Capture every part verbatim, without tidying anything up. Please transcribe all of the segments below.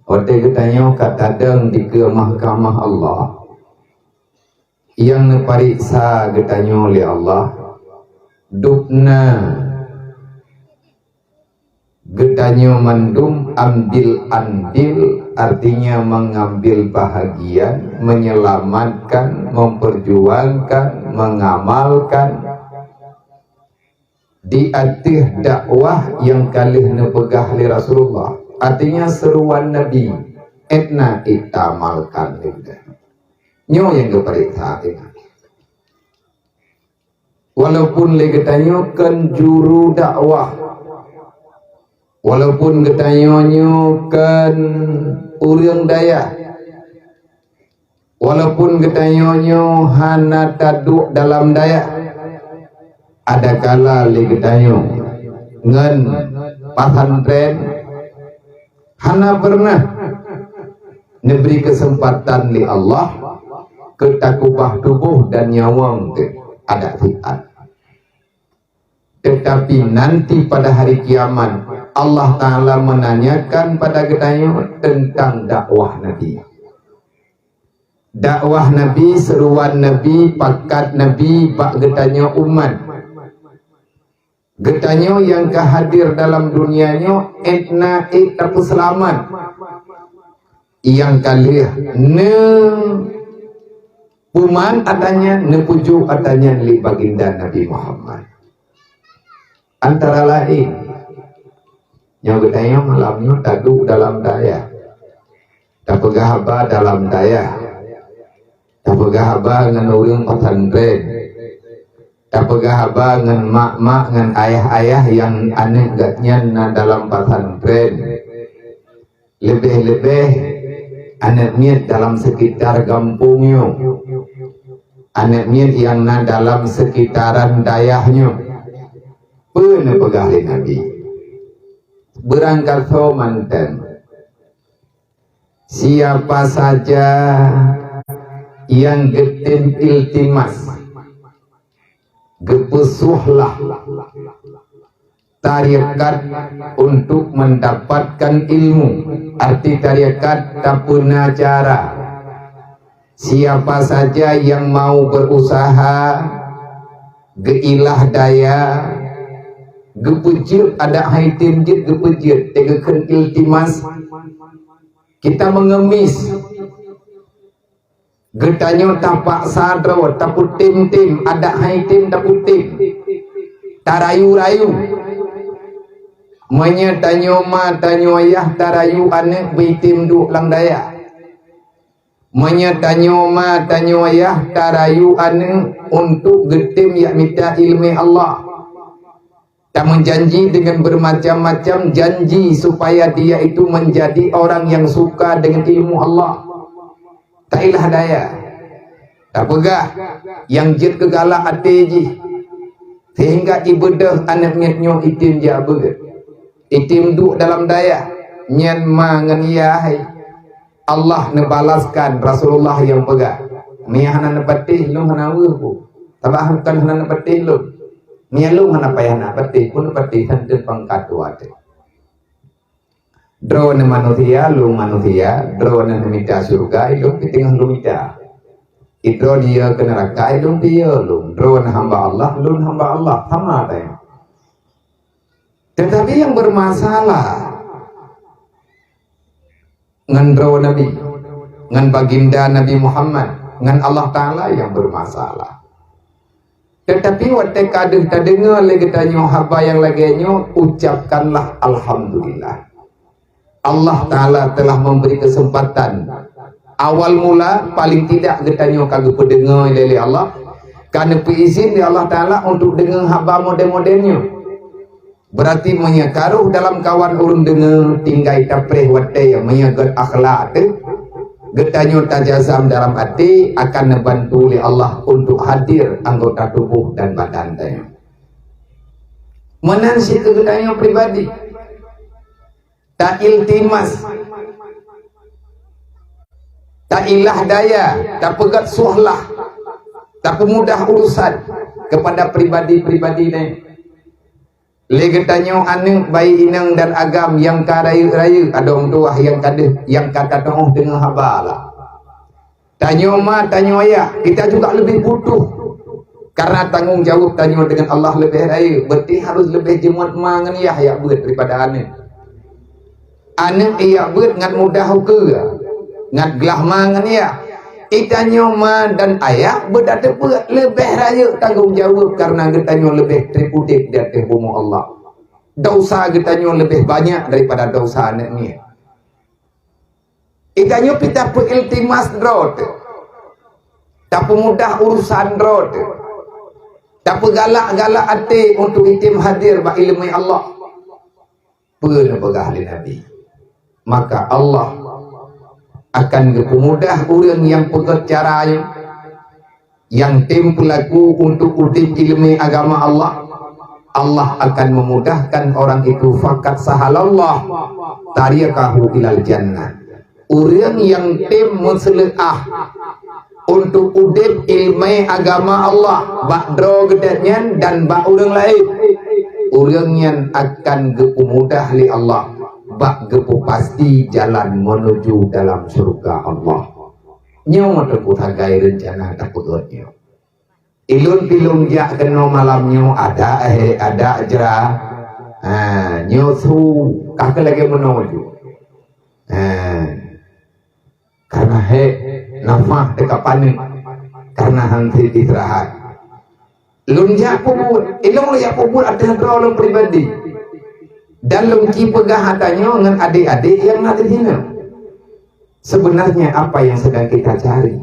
Watée geutanyoe ka tadong dikeue mahkamah Allah, nyang neupareksa geutanyoe lé Allah, dubna geutanyoe mandum ambil andil, artinya mengambil bahagian, menyelamatkan, memperjuangkan, mengamalkan di ateueh dakwah nyang ka lheueh neupeugah lé Rasulullah. Artinya seruan Nabi, "Etna itamalkan." Nyoe nyang geupareksa. Walaupun lé geutanyoe kon juru dakwah, walaupun geutanyoe nyoe kon ureuëng dayah, walaupun geutanyoe nyoe hana taduek dalam dayah, adakala lé geutanyoe ngon pesantren hana pernah neubri keuseumpatan lé Allah keu takubah tuboh dan nyawöng teuh adat siat. Teutapi nanti pada hari kiamat, Allah Ta'ala meunanyakan pada geutanyoe teuntang dakwah Nabi. Dakwah Nabi, seruan Nabi, pakat Nabi bak geutanyoe umat. Geutanyoe nyang ka hadir dalam dunia nyoe, etna ék tapeuseulamat. Nyang ka lheueh neupeuman ata nyan, neupujoe ata nyan lé Baginda Nabi Muhammad. Antara laén, nyoe geutanyoe malam nyoe taduek dalam dayah, tapeugah haba dalam dayah, tapeugah haba ngon ureuëng pesantren, tapeugah haba ngon mak-mak ngon ayah-ayah nyang aneuëk geuhnyan na dalam pesantren. Leubeh-leubeh aneuëk miet dalam sekitar gampông nyoe, aneuëk miet nyang na dalam sekitaran dayah nyoe. Peue neupeugah lé Nabi? Beurangkasoe mantong, siapa saja nyang geutem iltimas, geupeusuhlah tarekat untuk mendapatkan ilmu. Arti tarekat, tapeuna cara. Siapa saja yang mau berusaha, geuilah daya, geupeujeuet adak hai tem jeuet, geupeujeuet, teugeukeun iltimas, kita mengemis. Geutanyoe tapaksa droe, tapeutem-tem, adak hai tem tapeutem. Tarayu-rayu. Meunyoe tanyoe ma, tanyoe yah tarayu aneuëk beutem duek lam dayah. Meunyoe tanyoe ma, tanyoe yah tarayu aneuëk untuk geutem yak mita iéleumé Allah. Tameujanji dengan bermacam-macam janji supaya dia itu menjadi orang yang suka dengan ilmu Allah. Tailah daya. Tapeugah nyang jeuet keu galak até jih, sehingga ibeudôh aneuëk miet nyoe item jak beuet, item duek dalam dayah, nyan ma ngon yah hai. Allah neubalaskan Rasulullah nyang peugah, "Meunyo hana neupatéh, lôn hana weueh bu. Sabab kon hana neupatéh lôn. Meunyo lôn hana payah neupatéh, peue neupatéh, santeuet pangkat tuha teuh." Droeneuh manusia, lôn manusia, droeneuh neumita syeuruga, lôn pih teungoh lôn mita. Idroeneuh yö keu neuraka, lôn pih yö lôn. Droeneuh hamba Allah, lôn hamba Allah. Sama teuh. Tetapi yang bermasalah ngon droe Nabi, ngon baginda Nabi Muhammad, ngon Allah Taala nyang bermasalah. Tetapi watée ka deuh tadeungoe lé geutanyoe haba nyang lagée nyoe, ucapkanlah alhamdulillah. Allah Taala telah memberi kesempatan. Awal mula, paling tidak geutanyoe ka geupeudeungoe lé, lé Allah, ka neupeuizin lé Allah Taala untuk deungoe haba model-model nyoe. Berarti meunyoe ka rôh dalam kawan ureuëng deungoe, tinggai tapreh watée, meunyoe gét akhlak teuh, geutanyoe tajazam dalam até akan neubantu lé Allah untuk hadir anggota tuboh dan badan tanyoe. Meunan cit keu geutanyoe pribadi. Tailtimas, tailah daya, tapeugét suhlah, tapeumudah urusan kepada pribadi-pribadi nyan. Lé geutanyoe aneuëk bayi inong dan agam nyang ka rayeuk-rayeuk, adoe tuah nyang ka deuh, nyang ka tatuoh deungoe haba lah. Tanyoe ma, tanyoe ayah, kita juga lebih butuh. Karena tanggung jawab tanyoe dengan Allah lebih rayeuk, berarti harus lebih jeuet ma ngon yah jak beuet daripada aneuëk. Aneuëk jak beuet ngat mudah ukeue, ngat glah ma ngon yah. Geutanyoe ma dan ayah beutateupeue leubeh rayeuk tanggong jaweueb kareuna geutanyoe leubeh treb udeb di ateueh bumoe Allah. Desya geutanyoe leubeh banyak daripada desya aneuëk miet. Geutanyoe pih tapeuiltimas droe teuh, tapeumudah urusan droe teuh, tapeugalak-galak até untuk item hadir bak iéleumé Allah. Peue neupeugah lé Nabi? Maka Allah akan geupeumudah ureuëng nyang peugét cara nyoe, nyang tem peulaku untuk udeb iéleumé agama Allah. Allah akan memudahkan orang itu, faqad sahalallahu tariqahu ilal jannah. Ureuëng nyang tem meuseuleuah untuk udeb iéleumé agama Allah bak droe geutanyoe nyan dan bak ureuëng laén, ureuëng nyan akan geupeumudah lé Allah bak geupeupasti jalan menuju dalam syurga Allah. Nyoe teungku sagai reuncana tapeugét nyoe. Ilôn pih lôn jak keunoe malam nyoe, adak hé, adak jra. Ha, nyoe su, ka keuh lagée meunoe ju. Ha. Karena hé, nafah teuka paneuk, karena han sit istirahat. Lôn jak peubuet, ilôn lôn jak peubuet ateueh droe lôn pribadi. Dan lôn ci peugah ata nyoe ngon adek-adek nyang na di sinoe. Sebenarnya apa yang sedang kita cari?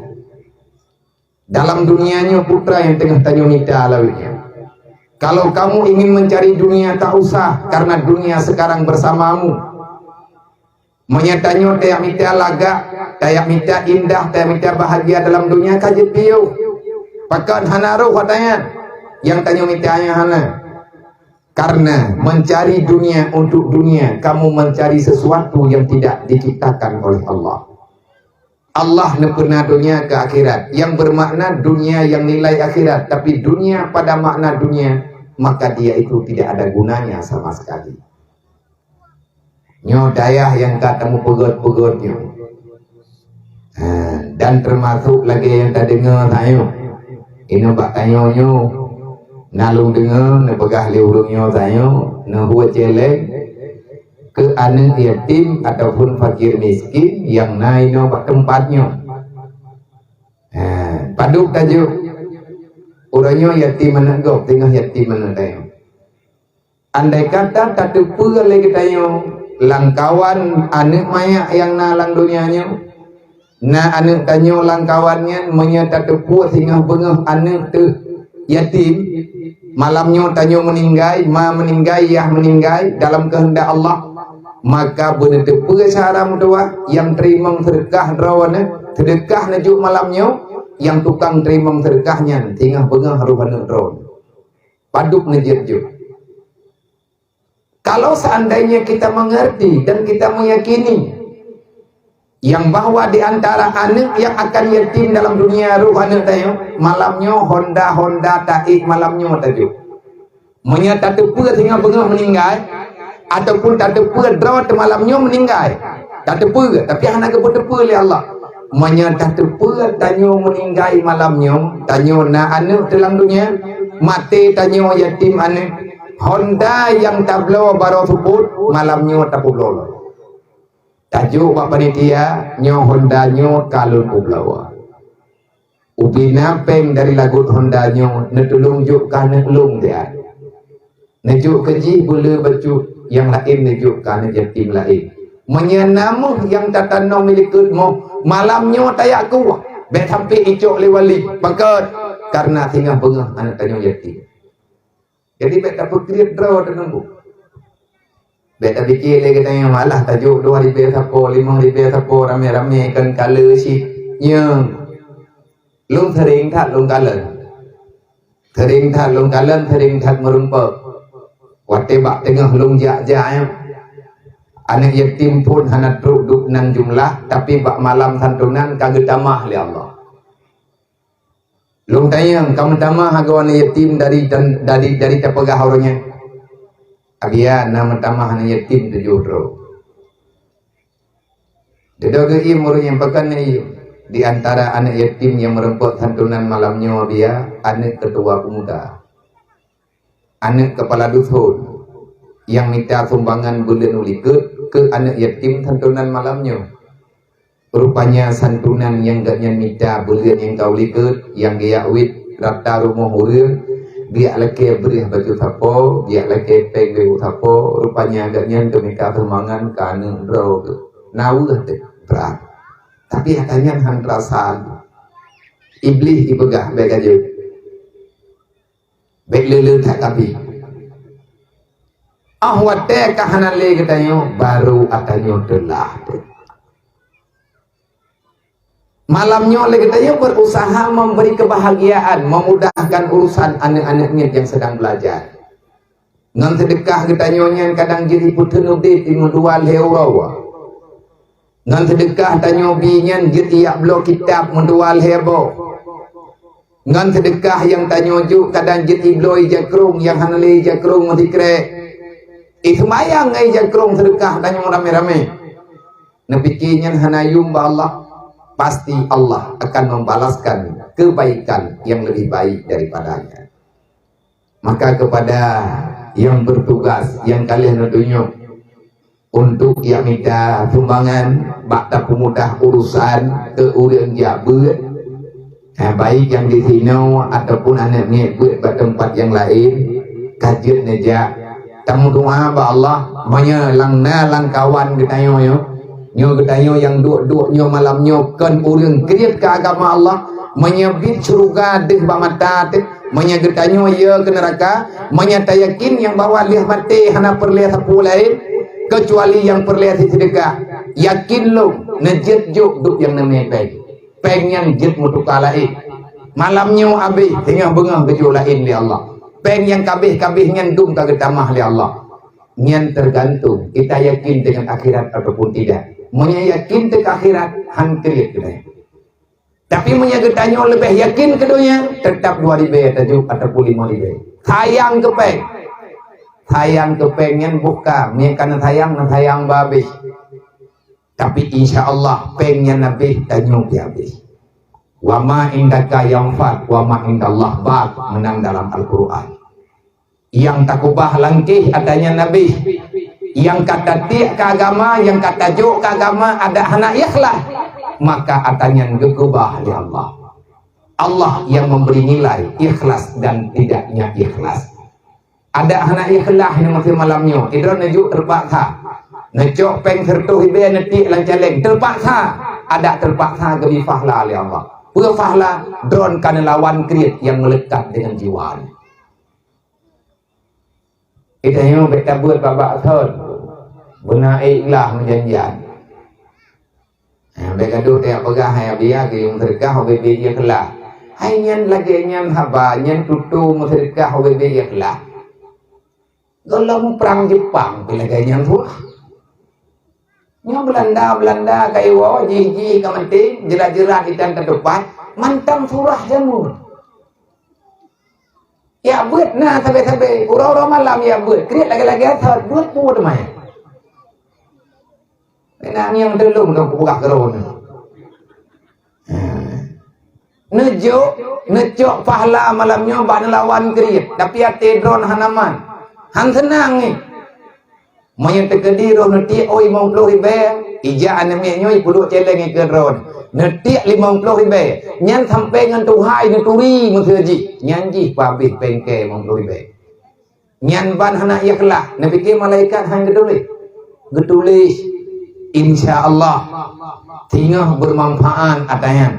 Dalam dunia nyoe putra nyang teungoh tanyoe mita lawét nyoe. Kalau kamu ingin mencari dunia, tak usah, karena dunia sekarang bersamamu. Meunyoe tanyoe tajak mita lagak, tajak mita indah, tajak mita bahagia dalam dunia, ka jeuet piôh. Pakon hana roh ata nyan? Nyang tanyoe mita nyan hana. Karena mencari dunia untuk dunia, kamu mencari sesuatu yang tidak diciptakan oleh Allah. Allah neupeuna dunia keu akhirat, yang bermakna dunia yang nilai akhirat, tapi dunia pada makna dunia, maka dia itu tidak ada gunanya sama sekali. Nyoe dayah nyang ka tameupeugét-peugét nyoe. Ha, dan termasuk lagée nyang tadeungoe tanyoe. Inoe bak tanyoe nyoe, na lôn deungoe neupeugah lé ureuëng nyoe tanyoe, neuhue céléng keu aneuëk yatim ataupun fakir miskin nyang na inoe bak teumpat nyoe. Ha, padub tajok, uroe nyoe yatim aneuëk gob, teungoh yatim aneuëk tanyoe. Andai kata tateupeue lé geutanyoe lamkawan aneuëk manyak nyang na lam donya nyoe, na aneuëk tanyoe lamkawan nyan, meunyoe tateupeue singoh beungoh aneuëk teuh yatim, malam nyoe tanyoe meuninggai, ma meuninggai, yah meuninggai dalam keuheundak Allah, maka beuneuteupeu syedara meutuwah nyang teurimong seudeukah droeneuh, seudeukah neujok malam nyoe, nyang tukang teurimong seudeukah nyan singoh beungoh roh aneuëk droeneuh. Padub neujeuet-jeuet. Kalau seandainya kita mengerti dan kita meyakini yang bahwa di antara aneuëk nyang akan yatim dalam dunia, roh aneuëk tanyoe, malam nyoe honda-honda taék malam nyoe tajok. Meunyoe tateupeue singoh beungoh meuninggai, ataupun tateupeue droe teuh malam nyoe meuninggai, tateupeue, tapi hana geupeuteupeue lé Allah. Meunyoe tateupeue tanyoe meuninggai malam nyoe, tanyoe na aneuëk teuh lam donya, maté tanyoe yatim aneuëk, honda nyang tabloe baroe seupôt, malam nyoe tapeubloe lom. Tajok bak panitia, nyoe honda nyoe ka lôn peubloe. Ubé na péng dari lagot honda nyoe neutulông jok keu aneuëk lôn siat. Neujok keu jih beuleu bacut, nyang laén neujok keu aneuëk yatim laén. Meunyoe na méuh nyang tatanom i likot moh, malam nyoe tajak kueh, bék sampoe icok lé wali. Pakon? Karena singoh beungoh aneuëk tanyoe yatim. Jadi bék tapeukriet droe teuh nunggu. Bék tapike lé geutanyoe malah tajok dua ribée sapo, limong ribée sapo, ramé-ramé kon kala cit. Nyoe. Lôn seuring that lôn kalon. Seuring that lôn kalon, seuring that meurumpok. Watée bak teungoh lôn jak-jak nyoe, aneuëk yatim phon hana trok duek nan jumlah, tapi bak malam santonan ka geutamah lé Allah. Lôn tanyong, ka meutamah agoe aneuëk yatim dari, dari, dari tapeugah uroe nyan? Abia na meutamah aneuk yatim tujoh droe. Dudoe geuiem ureuëng nyang pakon na iem. Di antara aneuk yatim nyang meureumpok santunan malam nyoe, Abia, aneuk keutua pemuda, aneuk keupala duson nyang mita sumbangan buleuen u likot keu aneuk yatim santunan malam nyoe. Rupanya santunan nyang gobnyan mita buleuen nyang ka u likot, nyang geujak wét rata rumoh ureuëng, geujak lakée breueh bak sapo, geujak lakée péng bak sapo, rupanya gobnyan geumita sumbangan keu aneuk droe geuh. Na weueh teuh brat. Tapi ata nyan hana teurasa. Iblih ipeugah bèk ka jeuet. Bèk le-le that kabeh. Ah watée ka hana lé geutanyoe, baru ata nyoe teulah. Malam nyoe lé geutanyoe berusaha memberi kebahagiaan, memudahkan urusan aneuk-aneuk miet nyang sedang belajar. Ngon seudeukah geutanyoe nyan kadang jeuet ipeutheun udeb di meudua lhée uroe. Ngon seudeukah tanyoe bi nyan jeuet ijak bloe kitab meudua lhée boh. Ngon seudeukah nyang tanyoe jok kadang jeuet ibloe ija krong nyang hana lé ija krong meusikrek. Iseumayang ngon ija krong seudeukah tanyoe ramé-ramé. Neupike nyan hana yum bak Allah, pasti Allah akan membalaskan kebaikan yang lebih baik daripadanya. Maka kepada yang bertugas, nyang ka lheueh neutunyok untuk jak mita sumbangan bak tapeumudah urusan keu ureuëng jak beuet, eh, baik nyang di sinoe ataupun aneuk miet beuet bak teumpat nyang laén, ka jeuet neujak. Tameudoá bak Allah, meunyoe lam na lam kawan geutanyoe nyoe, nyoe geutanyoe nyang duek-duek nyoe malam nyoe kon ureuëng kriet keu agama Allah, meunyoe biet syeuruga deuh bak mata teuh, meunyoe geutanyoe yö keu neuraka, meunyoe tayakin nyang bahwa lheueh maté hana peureulée sapeue laén, keucuali nyang peureulée seudeukah, yakin lom neujeuet jok duek nyang neumé péng. Péng nyan jeuet meutuka laén. Malam nyoe abéh, teungoh beungoh geujok laén lé Allah. Péng nyang kabéh-kabéh nyan dum ka geutamah lé Allah. Nyan tergantung kita yakin dengan akhirat ataupun tidak. Meunyoe yakin teuh keu akhirat, han kriet keu donya. Tapi meunyoe geutanyoe leubeh yakin keu donya, teutap dua ribée tajok ataupun limong ribée. Sayang keu péng. Sayang keu péng nyan boh ka, meunyoe ka neusayang, neusayang bah abéh. Tapi insya Allah péng nyan abéh, tanyoe pih abéh. Wa ma indaka yanfad, wa ma indallah baq, meunan dalam Al-Quran. Nyang takubah langkéh ata nyan abéh. Nyang ka tatiek keu agama, nyang ka tajok keu agama, adak hana ikhlas, maka ata nyan geukubah lé Allah. Allah yang memberi nilai ikhlas dan tidaknya ikhlas. Adak hana ikhlas nyoe maté malam nyoe, idroe neujok teupaksa. Neucok péng seureutôh ribée neutiek lam caléng, teupaksa. Adak teupaksa geubri pahala lé Allah. Peue pahala? Droen ka neulawan kriet nyang meulekat deungon jiwa nyoe. Geutanyoe bék tabeuet babah thon, beuna ék glah meujanjian. Ha, bék gadôh tajak peugah hai Abiya geuyue meuseudeukah ubé-bé ikhlas. Hai nyan lagée nyan haba, nyan tutoe meuseudeukah ubé-bé ikhlas. Gohlom prang Jepang pih lagée nyan tuah. Nyoe Beulanda, Beulanda ka iwoe, jih-jih ka meunteng, jeurat-jeurat itan tatupat, mantong surah jameun. Jak beuet na sabe-sabe, uroe-uroe malam jak beuet, kriet lagée-lagée asai, beuet peue teuma. Keunan nyang teulông ka kupeugah keudroe nyoe. Neujok, neucok pahala malam nyoe bak neulawan kriet, tapi até droen hana man. Han seunang ngieng. Meunyoe teukeudi roh neutiek limong ploh ribée, ija aneuk miet nyoe ipeuduek céléng ikeue droen. Neutiek limong ploh ribée, nyan sampoe ngon tuha neuturi meuseujid, nyan jih peuhabéh péng kée limong ploh ribée. Nyan ban hana ikhlas, neupike malaikat han geutuléh. Geutuléh, insya Allah, singoh beumanfaat ata nyan.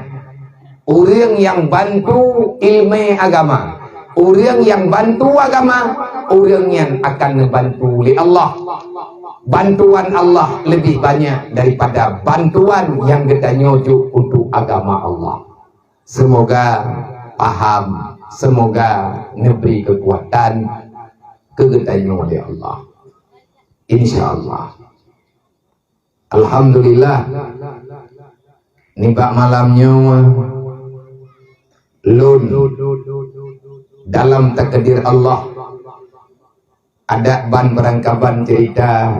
Ureuëng nyang bantu ileumé agama, ureuëng nyang bantu agama, ureuëng nyan akan neubantu lé Allah. Bantuan Allah leubeh banyak daripada bantuan nyang geutanyoe jok untuk agama Allah. Semoga paham, semoga neubri keukuatan keu geutanyoe lé Allah. Insya Allah. Alhamdulillah. Nibak malam nyoe lôn dalam takdir Allah Adak ban beurangkaban ceurita,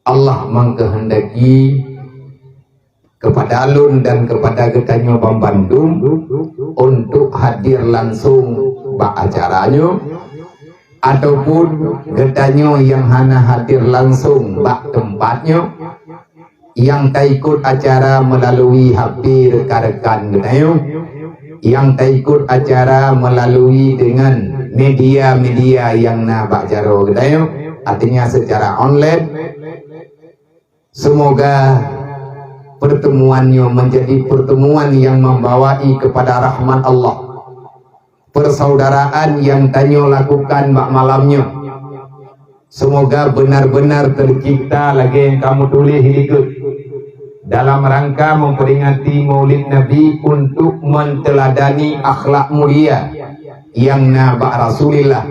Allah mengkehendaki kepada lôn dan kepada geutanyoe banmandum untuk hadir langsung bak acara nyoe, ataupun geutanyoe nyang hana hadir langsung bak teumpat nyoe, nyang taikot acara meulalu H P rekan-rekan geutanyoe, nyang taikot acara meulalu dengan media-media nyang na bak jaroe geutanyoe, artinya secara online. Semoga pertemuan nyoe menjadi pertemuan yang membawai kepada rahmat Allah. Persaudaraan yang tanyoe lakukan bak malam nyoe, semoga benar-benar tercipta lagée nyang kamoe tuléh di likot, dalam rangka memperingati Maulid Nabi untuk menteuladani akhlak mulia nyang na bak Rasulullah.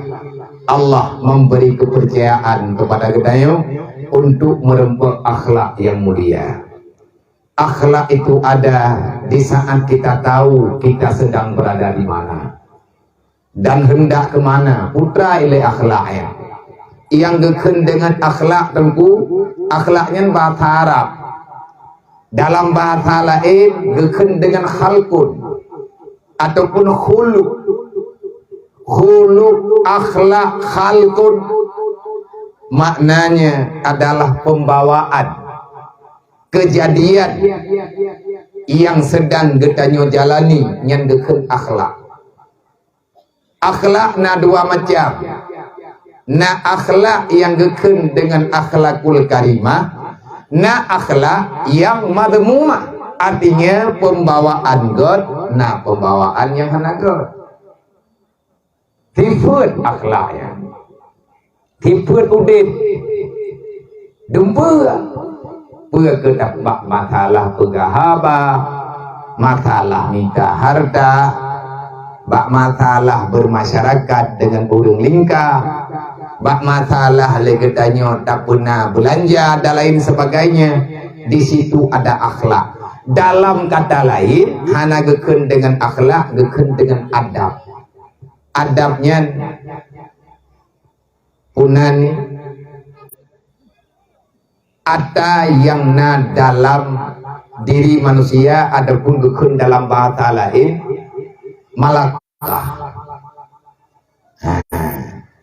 Allah memberi kepercayaan kepada geutanyoe untuk meureumpok akhlak nyang mulia. Akhlak itu ada di saat kita tahu kita sedang berada di mana dan hendak ke mana. Putra ilée akhlak nyan. Nyang geukheun deungon akhlak, Teungku, akhlak nyan bahasa Arab. Dalam bahasa laén geukheun deungon khalqun ataupun khuluq. Khuluq, akhlak, khalqun maknanya adalah pembawaan kejadian yang sedang geutanyoe jalani, nyan geukheun akhlak. Akhlak na dua macam. Na akhlak nyang geukheun deungon akhlakul karimah, na akhlak nyang madhmumah, artinya pembawaan göt, na pembawaan nyang hana göt. Sifeuet akhlak nyan. Sifeuet udeb. Dumpeue. Peue keuh bak masalah peugah haba, masalah mita harta, bak masalah bermasyarakat dengan ureuëng lingka, bak masalah lé geutanyoe tapeuna beulanja dan lain sebagainya. Di situ ada akhlak. Dalam kata lain, hana geukheun dengan akhlak, geukheun dengan adab. Adab nyan punan ata nyang na dalam diri manusia, adapun geukheun dalam bahasa laén malakah. Ha,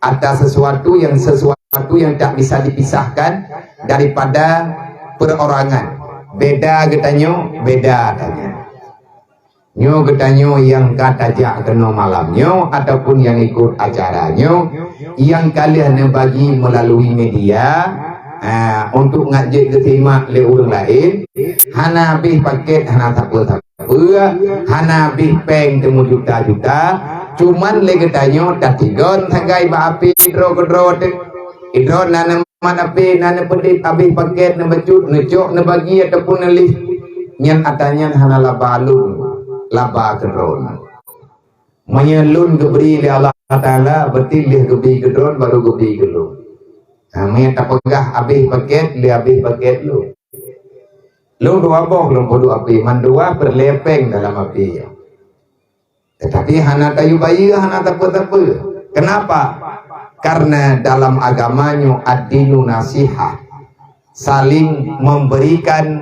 ata sesuatu yang, sesuatu yang tak bisa dipisahkan daripada perorangan. Beda geutanyoe, beda geutanyoe. Nyoe geutanyoe nyang ka tajak keunoe malam nyoe ataupun nyang ikot acara nyoe, nyang ka lheueh neubagi meulalu media, ha, untuk ngat jeuet geusimak lé ureuëng laén, hana habéh paket, hana sapeue-sapeue, hana habéh péng teumeujuta-juta, cuman lé geutanyoe tatigon sagai bak api droe keudroe teuh. Idroe na neumat api, na neupeudit, habéh paket, neubacut, neucok, neubagi ataupun neulih. Nyan ata nyan hana laba lôn, laba keudroe. Meunyoe lôn geubri lé Allah Taala, berarti lheueh geubri keudroe, baru geubri keu lôn. Ha, meunyoe tapeugah habéh paket, lheueh habéh paket lôn. Lôn dua boh lôn peuduek api, mandua peureulée péng dalam api nyoe. Tetapi hana tayue bayeue, hana teupeu-teupeu. Kenapa? Karena dalam agama nyoe ad-dinu nasihah. Saling memberikan,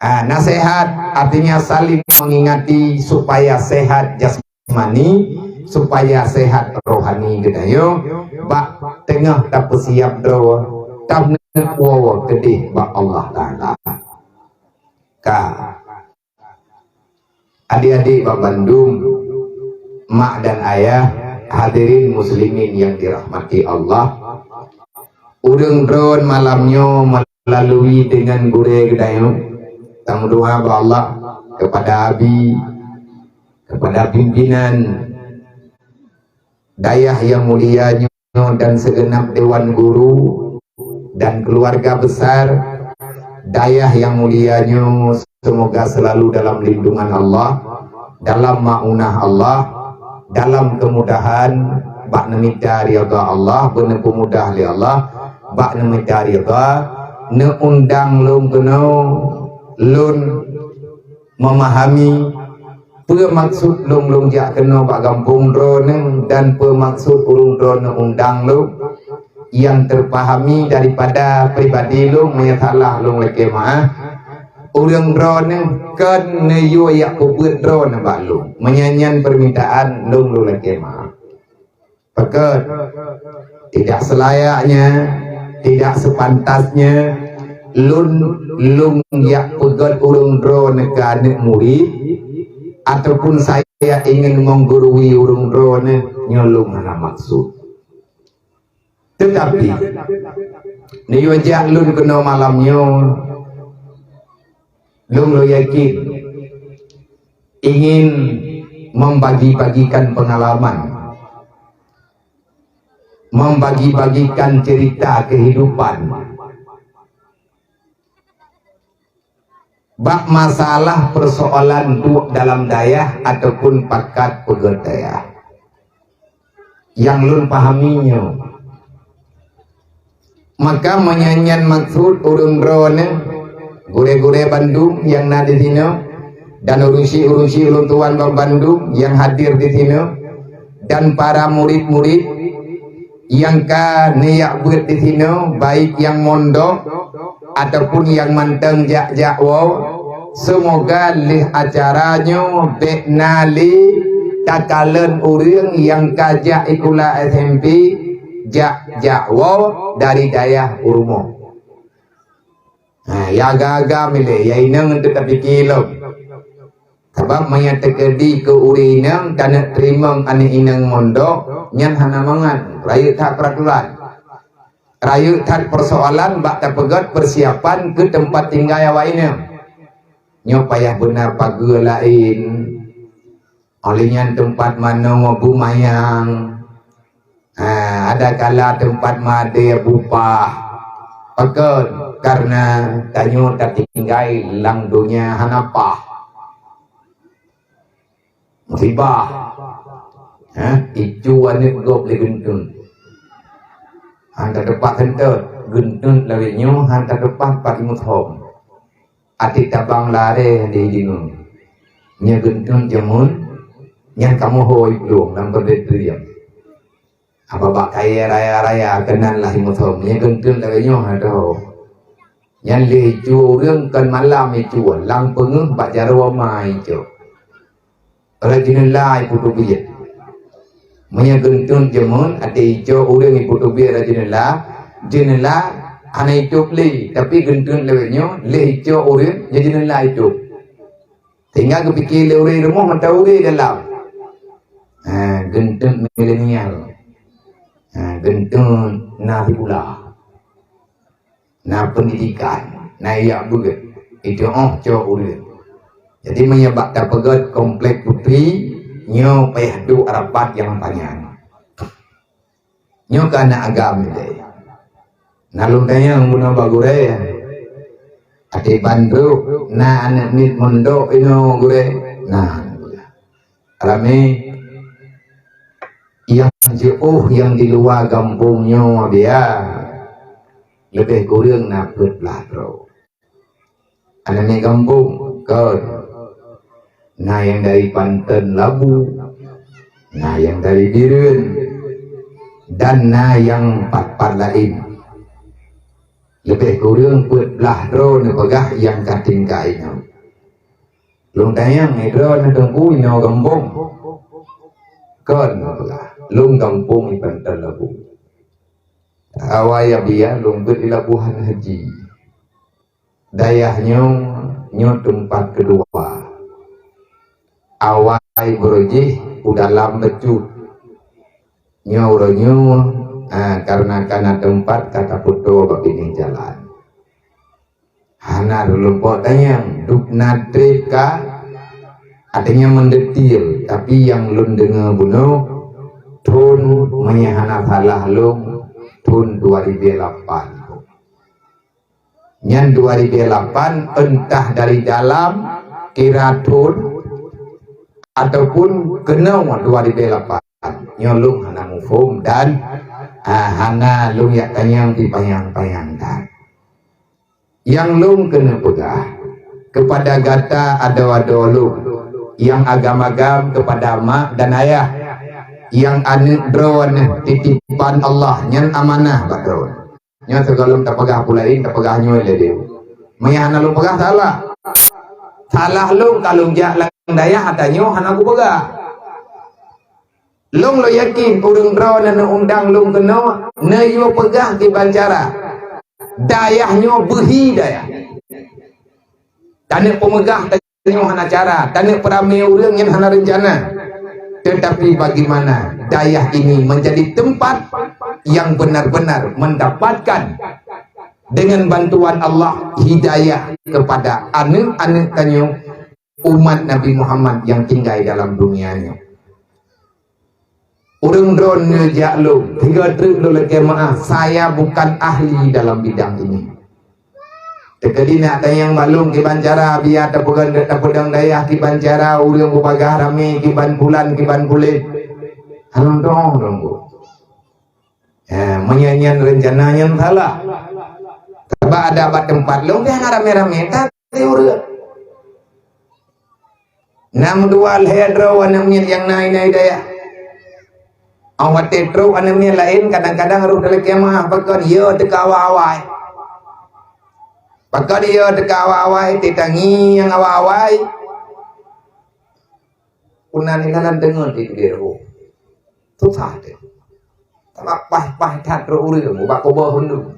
ah, nasihat, artinya saling mengingati supaya sehat jasmani, supaya sehat rohani geutanyoe. Bak teungoh tapeusiab droe, taneuk woe keudeh bak Allah Taala. Ka. Adik-adik bak bandum, mak dan ayah, hadirin muslimin yang dirahmati Allah. Ureuëng droen malam nyoe meulalu dengan gurée geutanyoe, tameudoa bak Allah kepada abi, kepada pimpinan dayah yang mulia nyoe dan segenap dewan guru dan keluarga besar dayah yang mulia nyoe, semoga selalu dalam lindungan Allah, dalam maunah Allah, dalam kemudahan bak neumita ridha Allah, beuneupeumudah lé Allah bak neumita ridha, neuundang lôn keunoe, lôn memahami Peue maksud lôn, lôn jak keunoe bak gampông droeneuh dan peue maksud ureuëng droeneuh undang lôn? Nyang teupahami daripada pribadi lôn, meunyoe salah lôn lakée meuáh. Ureuëng droeneuh kon neuyue jak peubeuet droeneuh bak lôn. Meunyoe nyan peurmintaan lôn, lôn lakée meuáh. Pakon, tidak selayaknya, tidak sepantasnya lôn, lôn jak peugét ureuëng droeneuh keu aneuëk murit, ataupun saya ingin menggurui ureuëng droeneuh, nyoe lôn hana maksud. Teutapi, neuyue jak lôn keunoe malam nyoe, lôn, lôn yakin ingin membagi-bagikan pengalaman, membagi-bagikan cerita kehidupan bak masalah persoalan duek dalam dayah ataupun pakat peugét dayah. Nyang lôn pahami nyoe. Maka meunyoe nyan maksud ureuëng droeneuh, gurée-gurée bandum nyang na di sinoe, dan ureuëng syik-ureuëng syik ulôn tuan bandum nyang hadir di sinoe, dan para murit-murit nyang ka neujak beuet di sinoe, baik nyang mondok ataupun nyang mantong jak-jak woe, seumoga lheueh acara nyoe bék na lé takalon ureuëng nyang ka jak sikula S M P, jak-jak woe dari dayah u rumoh. Ha, ya agam-agam ilée, ya inong untuk tapike lom. Sabab meunyoe teukeudi keu ureuëng inong taneuk teurimong aneuëk inong mondok, nyan hana mangat, rayeuk that peuraturan. Rayeuk that persoalan bak tapeugét persiapan keu teumpat tinggai awak inong. Nyoe payah beuna pageue laén. Óh lheueh nyan teumpat manoe beumayang. Ha, ada kala teumpat madé bupah. Pakon? Karena tanyoe tatinggai lam donya hana paih. Musibah. Ha, icu aneuëk gob lé geunteun. Han tateupat seuntot, geunteun lawét nyoe han tateupat pat imuthom. Até tabang laré di jinoe. Nyoe geunteun jameun, nyan kamoe hôi plueng lam peureudrieng. Haba bak kayée raya-raya keunan lah imuthom. Nyoe geunteun lagée nyoe, adoh. Nyan lé icu ureuëng kon malam icu, lam peungeuh bak jaroe ma icu. Rot jeuneula ipeuteubiet. Meunyoe geunteun jameun, até icu ureuëng ipeuteubiet rot jeuneula, jeuneula hana itôb lé, tapi geunteun lagée nyoe, lé icu ureuëng, nyoe jeuneula itôb. Sehingga geupike lé ureuëng rumoh mata ureuëng dalam. Ha, geunteun milenial. Ha, geunteun na sikula. Na pendidikan, na ijak beuet. Itu óh cok ureuëng. Jadi meunyoe bak tapeugét komplek putri, nyoe payah duek rapat nyang panyang. Nyoe keu aneuk agam ilée. Na lôn tanyong bunoe bak gurée. Até bandum na aneuk miet mondok inoe gurée. Nah, ramé nyang jiôh nyang di luwa gampông nyoe biya. Leubeh kureueng na peuet blaih droe. Aneuk miet gampông, kon. Na nyang dari Panton Labu, na nyang dari Bireuen, dan na nyang pat-pat laén. Leubeh kureueng peuet blaih droe neupeugah nyang ka tinggai nyoe. Lôn tanyong, "Droe neuteungku inoe gampông?" "Kon," neupeugah, "lôn gampông di Panton Labu." Awai biya lôn beuet di Labuhan Haji. Dayah nyoe, nyoe teumpat keudua. Awai beurojih u dalam bacut. Nyoe uroe nyoe, ha, kareuna ka na teumpat ka tapeutoe bak binéh jalan. Hana lôn pok tanyong, dub na treb ka, artinya meudetil, tapi nyang lôn deungoe bunoe, thon meunyoe hana salah lôn, thon dua ribu lapan. Nyan dua ribu lapan, entah dari dalam kira thon ataupun keunoe dua ribu lapan. Nyoe lôn hana muphom dan, ah, hana lôn yak tanyong di panyang-panyang that. Nyang lôn keuneuk peugah keupada gata adoe-adoe lôn, nyang agam-agam keupada mak dan ayah, nyang aneuk droeneuh titipan Allah, nyan amanah bak droeneuh. Nyoe sigohlom tapeugah peue laén, tapeugah nyoe lé deh. Meunyo hana lôn peugah, salah. Salah lôn ka lôn jak lam dayah, ata nyoe hana kupeugah. Lôn lôn yakin ureuëng droeneuh neuundang lôn keunoe, neuyue peugah kiban cara. Dayah nyoe beuhi dayah. Taneuk peumeugah tanyoe hana cara, taneuk peuramé ureuëng nyan hana reuncana. Tetapi bagaimana dayah ini menjadi tempat yang benar-benar mendapatkan dengan bantuan Allah hidayah kepada aneuk-aneuk tanyoe, umat Nabi Muhammad yang tinggai dalam dunia nyoe. Ureuëng droe neujak lôn, tiga treuk lôn lakée meuáh, saya bukan ahli dalam bidang ini. Teukeudi nak tanyong bak lôn kiban cara biya tapeudong, tapeudong dayah, kiban cara ureuëng beubagaih ramé, kiban pulan, kiban puléh. Hana dong, dong, Bu. Eh, meunyo nyan reuncana nyan salah. Sabab adak bak teumpat lôn pih hana ramé-ramé, tapi ureuëng. Nam dua lhée droe aneuk miet nyang na inai dayah. Awai watée trok aneuk miet laén, kadang-kadang roh dalam kemah, pakon yo teuka awai-awai. Pakon yo teuka awai-awai, teutangieng awai-awai. Puna ni dalam deungon di dia roh. Susah teuh. Sabab paih-paih that trok ureuëng, bak kuboh hundu.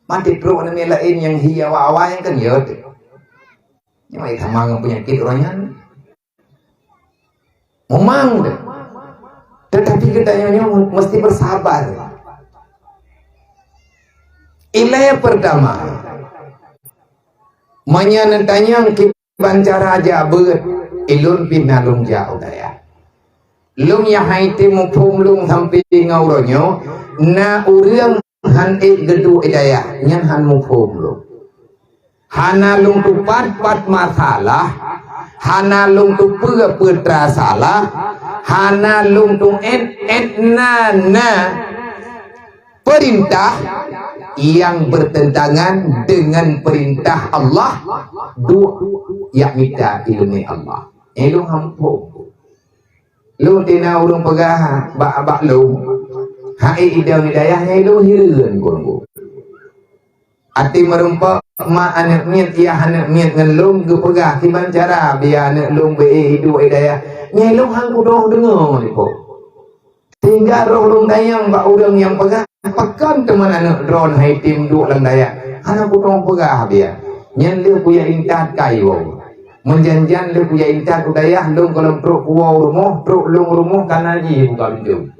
Maté trok aneuk miet laén nyang hi awai-awai kan yo teuh. Nyoe sama ngon peunyakét uroe nyan. Memang deh. Tetapi kita nyoe mesti bersabar. Ilée pertama, meunyo neutanyong kiban cara jak beuet, ilôn pih na lôn jak u dayah. Lôn nyang hai tém muphom lôn sampoe ngon uroe nyoe, na ureuëng han ék geuduek i dayah, nyan han muphom lôn. Hana lôn tupat pat masalah, hana lôn tupeue peue teura salah, hana lôn tuét ét na na peurintah nyang beureuntangan deungon peurintah Allah, duek jak mita ileumé Allah. Nyan lôn han muphom. Lôn tina ureuëng peugah bak, bak lôn, hai idong i dayah nyan lôn hireuen, Teungku. Até meurumpok mak aneuk miet, yah aneuk miet ngon lôn geupeugah kiban cara biya aneuk lôn beu iduek i dayah. Nyan lôn han kudong deungoe, Teungku. Sehingga roh lôn tanyong bak ureuëng nyang peugah, pakon teuma aneuk droe hai tém duek lam dayah? Hana kudong peugah biya. Nyan lheueh kujak intat kai woe. Meujan-jan lheueh kujak intat u dayah, lôn gohlom trok kuwoe u rumoh, trok lôn u rumoh kana jih buka pintoe.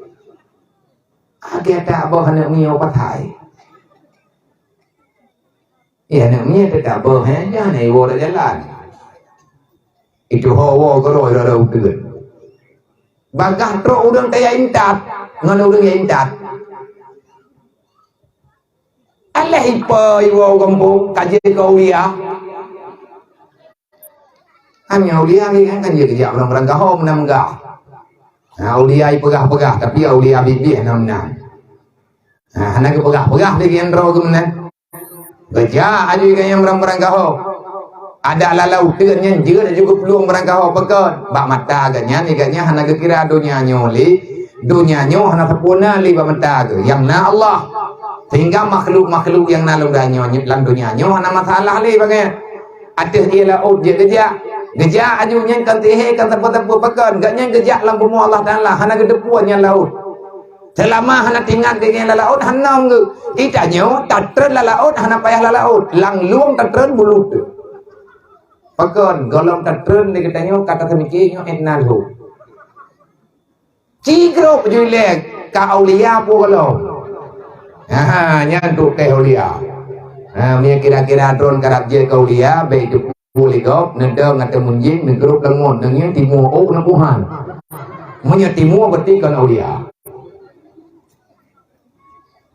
Akhé that boh aneuk miet patai. Iya, aneuk miet teutab boh, hai nyan, hai woe dak jalan. Itu ho woe keudroe rara uteuen. Bagaih trok ureuëng kaya intat, ngon ureuëng ya intat. Alah ipa iwoe gampông, ka jeuet keu aulia. Hanya aulia lagi kan, kan dia kejak orang-orang gahom nam gah. Ha, aulia ipeugah-peugah, tapi aulia bibih nam nam. Ha, hana geupeugah-peugah lagi yang droe geuh meunan. Geujak aju ganyang barang-barang gaho. Adak lalau teuk nyan jeuet aju geuplueng barang gaho peugöt. Bak mata geuh nyan, geuh nyan hana geukira donya nyoe lé. Donya nyoe hana sempurna lé bak mata geuh. Nyang na Allah. Sehingga makhluk-makhluk nyang na lam donya nyoe, lam donya nyoe hana masalah lé bangai. Ateueh ié laôt jeuet geujak. Geujak aju nyan kan tihé kan teupeu-teupeu pakon. Geuh nyan geujak lam bumoe Allah Taala hana geuteupeue nyan laôt. Seulama hana teuingat geuh nyan lam laôt hana geuh. Di tanyoe tatreun lam laôt hana payah lam laôt, lam lueng tatreun bulut teuh. Pakon gohlom tatreun di geutanyoe ka taseumiké nyoe étna lhok. Ci grob ju ilée ka aulia peue gohlom. Ha, nyan tu keu aulia. Ha, meunyo kira-kira droen karab jeuet keu aulia, bèk itu Pue lé gob, neudong ateueh munjing, neugrôp lam ngon, neungieng timu ôk neupuhan. Meunyoe timu berarti kon aulia.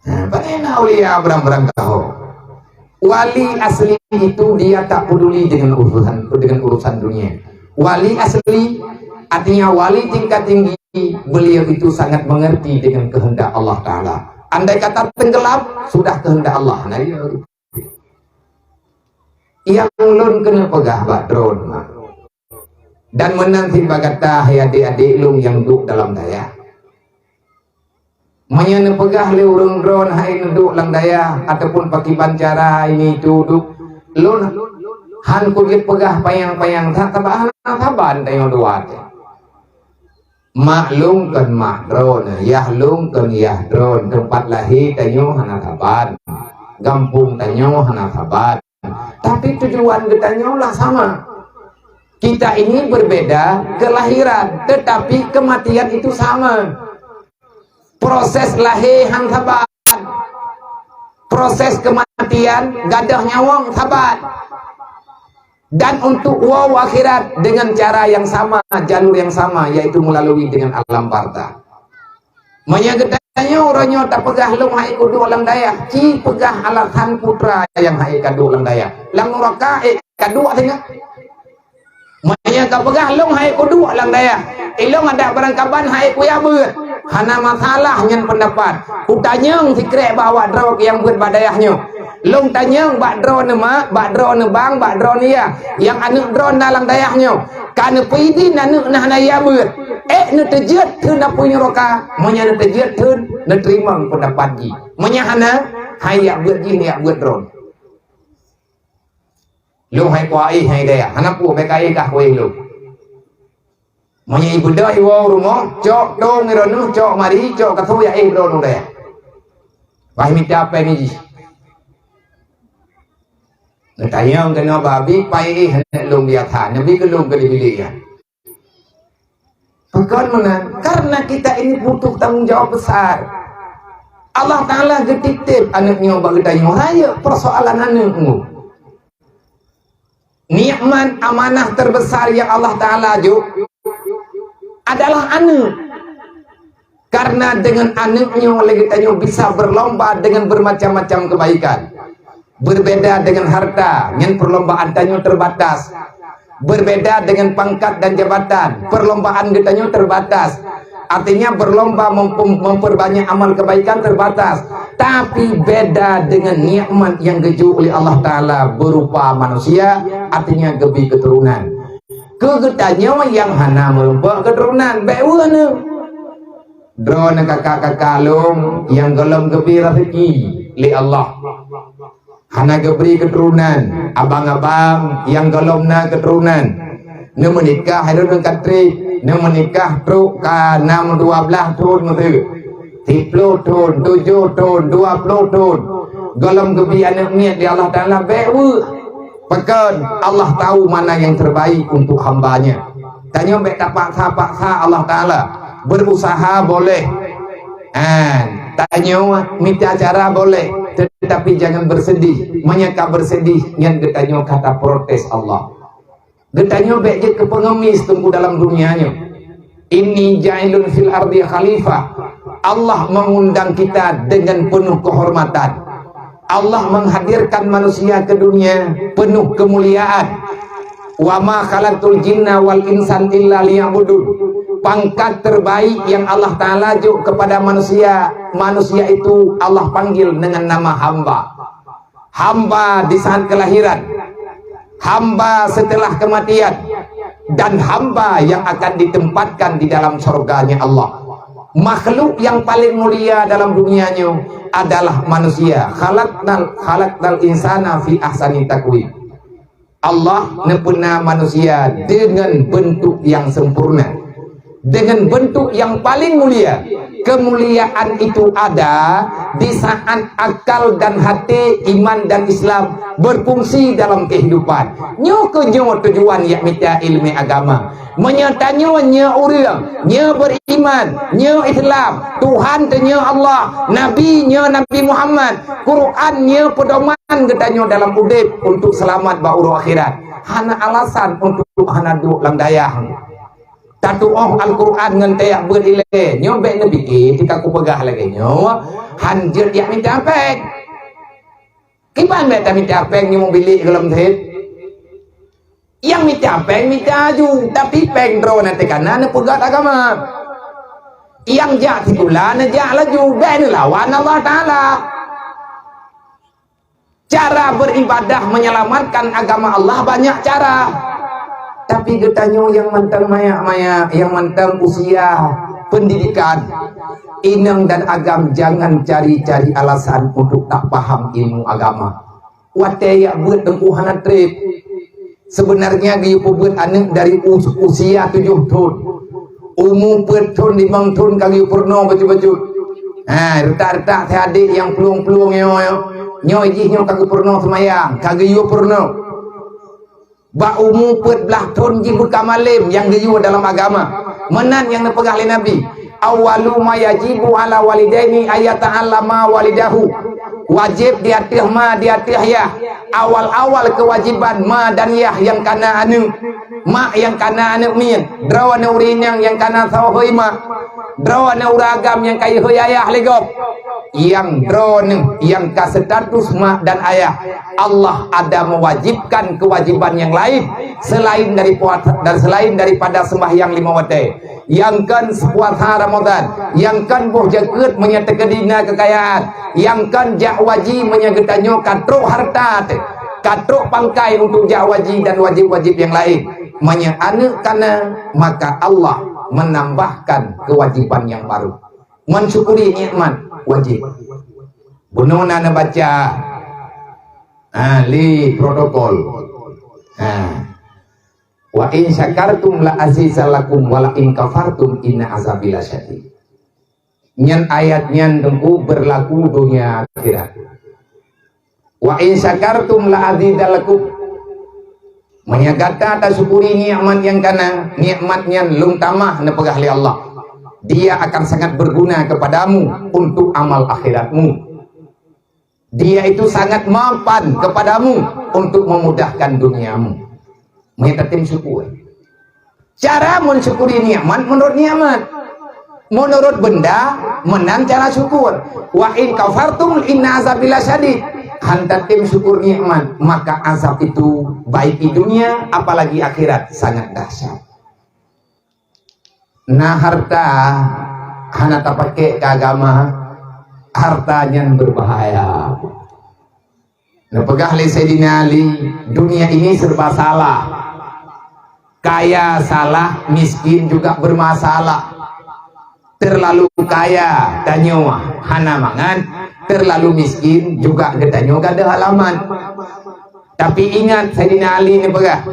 Nah, bagaimana aulia barang-barang gaho? Wali asli itu dia tak peduli dengan urusan, dengan urusan dunia. Wali asli, artinya wali tingkat tinggi, beliau itu sangat mengerti dengan kehendak Allah Taala. Andai kata tenggelam, sudah kehendak Allah. Nah, iya. Nyang lôn keuneuk peugah bak droen, mak. Dan meunan cit bak gata hai adék-adék lôn nyang duek dalam dayah. Meunyoe neupeugah lé ureuëng droe hai neuduek lam dayah ataupun pakiban cara ini itu duek, lôn hán kujeuet peugah panyang-panyang that, sabab hana saban tanyoe dua teuh. Mak lôn kon mak droeneuh, yah lôn kon yah droeneuh, teumpat lahé tanyoe hana saban, gampông tanyoe hana saban. Tapi tujuan geutanyoe lah sama. Kita ini berbeda kelahiran, tetapi kematian itu sama. Proses lahé han saban. Proses kematian gadoh nyawöng saban. Dan untuk woe akhirat dengan cara yang sama, jalur yang sama, yaitu melalui dengan alam barzah. Meunyoe geutanyoe uroe nyoe tapeugah lôn hai kuduek lam dayah, ci peugah alasan putra nyang hai kaduek lam dayah. Lam nuraka ék kaduek singoh. Meunyoe kapeugah lôn hai kuduek lam dayah, ilôn adak barangkaban hai kuya beuet. Hana masalah nyan peundapat. Kutanyong sikrek bak awak droe nyang beuet bak dayah nyoe. Lôn tanyong bak droeneuh mak, bak droeneuh bang, bak droeneuh yah, nyang aneuëk droeneuh na lam dayah nyoe, ka neupeuidin aneuëk na hana ya beuet. Ék neuteujeuet theun apui nuraka? Meunyoe neuteujeuet theun, neuteurimong peundapat jih. Meunyoe hana, hai yak beuet jih, yak beuet droeneuh. Lôn hai kuaéh hai dayah, hana peue bék kaéh kah kuéh lôn. Meunyoe ibeudôh iwoe rumoh, cok tong droeneuh, cok mari, cok kasô yak éh droeneuh dayah. Bah mita péng jih. Neutanyong keunoe babi pai éh aneuk lôn biasa, neubi keu lôn keu bilék nyan. Pakon meunan? Karena kita ini butuh tanggung jawab besar. Allah Ta'ala geutitip aneuk nyoe bak geutanyoe, rayeuk persoalan aneuk nyoe. Nikmat amanah terbesar yang Allah Ta'ala jok adalah aneuk. Karena dengan aneuk nyoe lé geutanyoe bisa berlomba dengan bermacam-macam kebaikan. Berbeda dengan harta, nyan perlombaan tanyoe terbatas. Berbeda dengan pangkat dan jabatan, perlombaan geutanyoe terbatas. Artinya berlomba mempem-, memperbanyak amal kebaikan terbatas. Tapi beda dengan nikmat yang geujok oleh Allah Ta'ala berupa manusia, artinya geubri keturunan. Keu geutanyoe nyang hana meurumpok keturunan, bék weueh neuh. Droeneuh kakak-kakak lôn nyang gohlom geubri raseuki lé Allah. Hana geubri keuturonan, abang-abang nyang gohlom na keuturonan. Neumeunikah hai droeneuh ka trép, neumeunikah trok ka nam dua blaih thon meuteuk. Siplôh thon, tujoh thon, dua plôh thon. Gohlom geubri aneuk miet lé Allah Ta'ala, bék weueh. Pakon? Allah tahu mana yang terbaik untuk hamba-Nya. Tanyoe bék tapaksa-paksa Allah Ta'ala. Berusaha boleh. Ah, tanyoe mita cara boleh, tetapi jangan bersedih. Meunyoe ka bersedih, nyan geutanyoe ka taprotes Allah. Geutanyoe bék jeuet keu pengemis teungku dalam dunia nyoe. Inni ja'ilun fil ardi khalifah. Allah mengundang kita dengan penuh kehormatan. Allah menghadirkan manusia ke dunia penuh kemuliaan. Wa ma khalaqtul jinna wal insan illa liya'budun. Pangkat terbaik yang Allah Ta'ala jok kepada manusia, manusia itu Allah panggil dengan nama hamba. Hamba di saat kelahiran, hamba setelah kematian, dan hamba yang akan ditempatkan di dalam surganya Allah. Makhluk yang paling mulia dalam dunia nyoe adalah manusia. Khalaqnal, khalaqnal insana fi ahsani taqwim. Allah neupeuna manusia dengan bentuk yang sempurna, dengan bentuk yang paling mulia. Kemuliaan itu ada di saat akal dan hati, iman dan Islam berfungsi dalam kehidupan. Nyoe keuh nyoe tujuan yak mita ilmu agama. Meunyoe tanyoe nyoe ureuëng, nyoe beriman, nyoe Islam, Tuhan tanyoe Allah, Nabi nyoe Nabi Muhammad, Quran nyoe pedoman geutanyoe dalam udeb untuk selamat bak uroe akhirat. Hana alasan untuk hana duek lam dayah. Tatuoh Al-Quran ngon tayak beuet ilée, nyoe bék neupike tika kupeugah lagée nyoe, han jeuet yak mita péng. Kiban bék tamita péng nyoe bilék gohlom sét. Nyang mita péng mita aju, tapi péng droe na teuka na neupeugét agama. Nyang jak sikula neujak laju, bék neulawan Allah Taala. Cara beribadah menyelamatkan agama Allah banyak cara. Tapi geutanyoe nyang mantong manyak-manyak, nyang mantong usia pendidikan, inong dan agam jangan cari-cari alasan untuk tak paham ilmu agama. Watée jak beuet teungku hana treb. Sebenarnya geuyue peubeuet aneuëk dari us-, usia tujoh thon. Umu peuet thon, limong thon ka geuyue peurunoe bacut-bacut. Ha, reutak-reutak si adék nyang plueng-plueng nyoe, nyoe jih nyoe ka geupeurunoe seumayang, ka geuyue peurunoe. Bak umu peuet blaih thon jih beuka malem nyang geuyue dalam agama. Meunan nyang neupeugah lé Nabi, "Awwalu ma yajibu ala walidaini ayyata'allama walidahu." Wajéb di ateueh ma, di ateueh yah. Awal-awal keuwajéban ma dan yah nyang kana aneuëk. Mak nyang kana aneuëk miet, droeneuh ureuëng inong nyang kana soe hôi mak, droeneuh ureuëng agam nyang kayée hôi ayah lé gob. Nyang droeneuh nyang ka status mak dan ayah, Allah ada mewajibkan kewajiban yang lain selain dari puasa dan selain daripada sembahyang lima watée. Nyang kon puasa Ramadan, nyang kon boh jakeuet meunyoe teukeudi na keukayaan, nyang kon jak haji meunyoe geutanyoe ka trok hareuta teuh, ka trok pangkai untuk jak haji dan wajib-wajib nyang laén. Meunyoe aneuëk kana, maka Allah menambahkan kewajiban nyang baru. Mensyukuri nikmat wajib. Bunoe na neubaca, ha, lé protokol. Ha. "Wa in syakartum la azidannakum wa la in kafartum inna azabi lasyadid." Nyan ayat nyan teungku berlaku donya akhirat. "Wa in syakartum la azidannakum." Meunyoe gata tasyukuri nikmat nyang kana, nikmat nyan lôn tamah neupeugah lé Allah. Dia akan sangat berguna kepadamu untuk amal akhiratmu. Dia itu sangat mapan kepadamu untuk memudahkan duniamu. Meunyoe tatem syukur. Cara mensyukuri nikmat menurut nikmat. Menurut benda, meunan cara syukur. "Wa in kafartum inna azabi lasyadid." Han tatem syukur nikmat, maka azab itu baik di dunia apalagi akhirat sangat dahsyat. Na harta hana tapakai keu agama, harta nyan berbahaya. Neupeugah lé Saidina Ali, dunia ini serba salah. Kaya salah, miskin juga bermasalah. Terlalu kaya tanyoe hana mangat, terlalu miskin juga geutanyoe gadôh alamat. Tapi ingat, Saidina Ali neupeugah,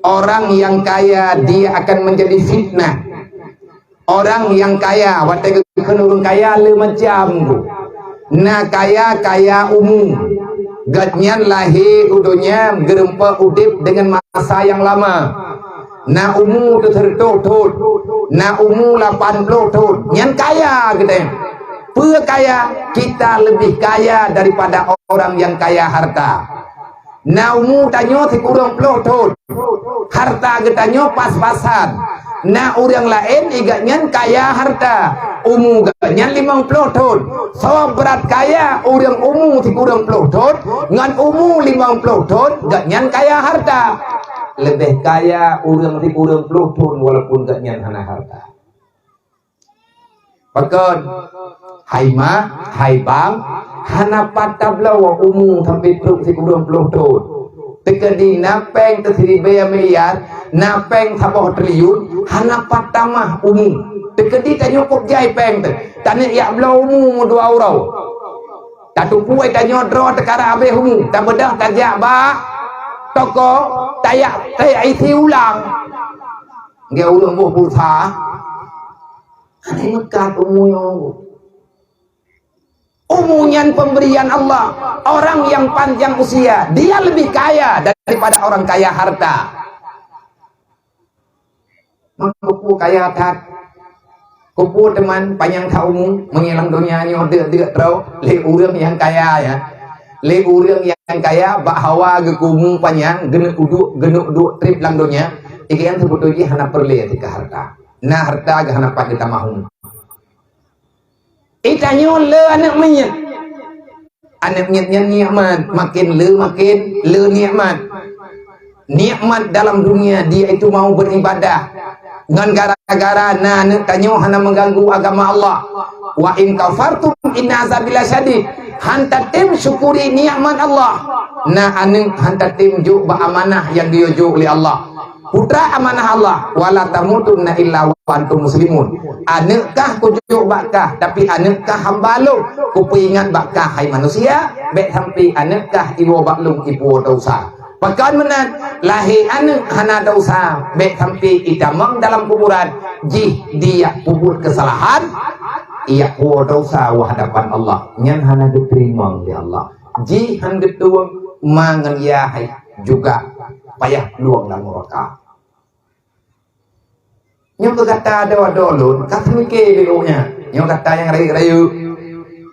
orang yang kaya dia akan menjadi fitnah. Orang nyang kaya, watée geukheun ureuëng kaya le macam tu. Na kaya, kaya umu. Gobnyan lahé u donya geureumpok udeb deungon masa nyang lama. Na umu teuseureutoh thon, na umu lapan ploh thon. Nyan kaya geutanyoe. Peue kaya? Kita lebih kaya daripada orang yang kaya harta. Na umu tanyoe sikureueng ploh thon, harta geutanyoe pas-pasan. Na ureuëng laén igat nyan kaya harta, umu geuhnyan limong ploh thon. Soe brat kaya, ureuëng umu sikureueng ploh thon ngon umu limong ploh thon, geuhnyan kaya harta. Leubeh kaya ureuëng sikureueng ploh thon walaupun geuhnyan hana harta. Pakon? Hai mak, hai bang, hana pat tabloe umu sampoe trok sikureueng ploh thon. Teukeudi na péng teusiribèe miliar, na péng saboh triliun, hana pat tamah umu. Teukeudi tanyoe kôb jai péng teuh, taneuk jak bloe umu meudua uroe. Tatupue tanyoe droe teukarab habéh umu, tabeudôh tajak bak toko, tajak, tajak isi ulang. Nggak ureuëng boh pulsa. Hana meukat umu nyoe. Umu nyan pemberian Allah. Orang yang panjang usia, dia lebih kaya daripada orang kaya harta. Meukeupue kaya that. Keupue teuma panyang that umu, meunyoe lam donya nyoe deuk-deuk droe lé ureuëng nyang kaya, ya. Lé ureuëng nyang kaya bak hawa geukumu panyang, geuneuk uduk, geuneuk duek treb lam donya, ikan seubeutôi jih hana peureulée teuka harta. Na harta geuh hana pat geutamah umu. Itanyoe le aneuëk miet. Aneuëk miet nyan nikmat, makin le makin le nikmat. Nikmat dalam dunia dia itu mau beribadah. Ngon gara-gara na aneuëk tanyoe hana mengganggu agama Allah. Wa in kafartum inna azabi lasyadid. Han tatem syukuri nikmat Allah. Na aneuëk han tatem jok bak amanah nyang geuyue jok lé Allah. Putra amanah Allah, "Wala tamutunna illa wa antum muslimun." Aneuk kah kujok bak kah, tapi aneuk kah hamba lôn. Kupeuingat bak kah, hai manusia, bèk sampai aneuk kah iwoe bak lôn ipuwoe desya. Pakon meunan, lahé aneuk hana desya, bèk sampai itamong dalam kuburan, jih dijak peubuet keusalahan, ijak puwoe desya u hadapan Allah. Nyan hana geuteurimong lé Allah. Jih han geutueng, ma ngon yah hai juga payah plueng lam nuraka. Nyoe keu gata adoe-adoe lôn, ka teumike lé gobnyan. Nyoe gata nyang rayeuk-rayeuk,